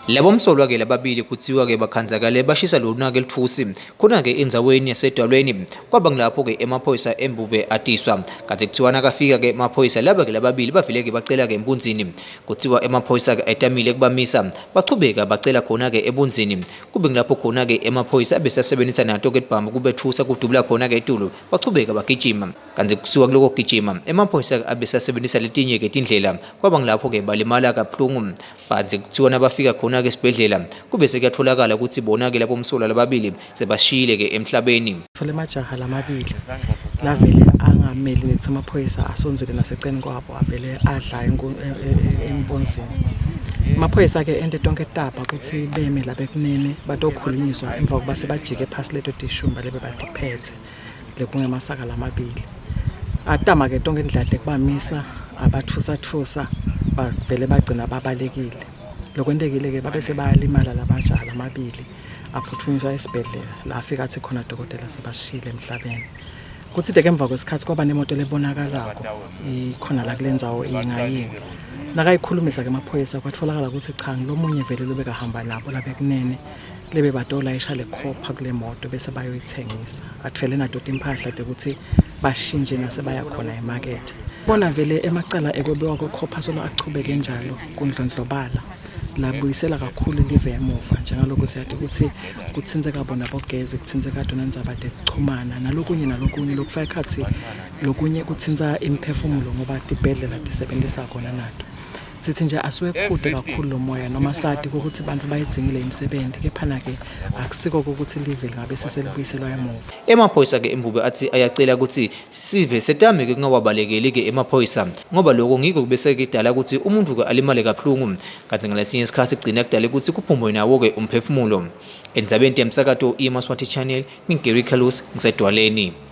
Labo msolwa-ke lababili kutsiwa-ke bakhandzakale bashisa lona-ke litfusi khona-ke endzaweni yaseDwalweni. Kwaba ngilapho-ke emaphoyisa eMbube atiswa. Kantsi kuthiwa nakafika-ke emaphoyisa laba-ke lababili bavele-ke bacela-ke embunzini. Kuthiwa emaphoyisa-ke etamile kubamisa bachubeka bacela khona-ke ebunzini. Kube ngilapho khona-ke emaphoyisa abesasebenzisa nato-ke tibhamu kubetfusa kudubula khona-ke etulu bachubeka bagijima. Kantsi kusuka kuloko kugijima emaphoyisa abesasebenzisa letinye-ke tindlela kwaba ngilapho-ke balimala kabuhlungu. Kantsi kuthiwa nabafika khona-ke esibhedlela kube sekuyatholakala ukuthi bona-ke labo msolwa lababili sebashiyile-ke emhlabeni. Thole emajaha lamabili lavele angameli nethi amaphoyisa asondzele naseceni kwabo avele adla empunzini. Amaphoyisa-ke ente tonke taba kutsi beme la bekunene batokhulunyiswa emva kokuba sebajike phasi leto tishumba lebebatiphethe lekungemasaka lamabili. Atama-ke tonke indlela tekubamisa abatfusatfusa bavele bagcina babalekile. Lokwentekile-ke babe sebayalimala lamajaha lamabili aphuthunyiswa esibhedlela la afika athi khona dokotela sebashiyile emhlabeni. Kutsite-ke emva kwesikhatsi kwaba nemoto lebonakalako ikhona la kule ndzawo ingayini. Nakayikhulumisa-ke emaphoyisa kwatfolakala ukuthi cha ngilomunye vele lobekahamba nabo labekunene lebebatolayisha lekhopha kule moto bese bayoyithengisa. Atfele nato timphahla tekuthi bashintshe nasebaya khona emakethe. Bona vele emacala ekwebiwa kwekhopha solo achubeke njalo kundlondlobala labuyisela kakhulu live emuva njengalokhu siyati ukuthi kutsintseka bona bogezi kutsintseka tona ndzaba tekuchumana nalokunye nalokunye lokufaka ekhatsi lokunye kutsintsa imiphefumulo ngoba tibhedlela tisebentisa kona nato. Sithi nje asuke kude kakhulu lo moya noma sati ukuthi bantu bayidzingile imisebenzi kephana-ke akusiko ukuthi live lingabe seselibuyiselwa emuva. Emaphoyisa-ke eMbube athi ayacela ukuthi sive setame-ke kungawabalekeli-ke emaphoyisa ngoba lokho ngiko bese kudala ukuthi umuntu-ke alimale kabuhlungu kanti ngalesinye isikhathi kugcina kudala ukuthi kuphume nawo-ke umphefumulo. Endzabeni yemsakato iMaswati Channel, nginguGary Carlos ngiseDwaleni.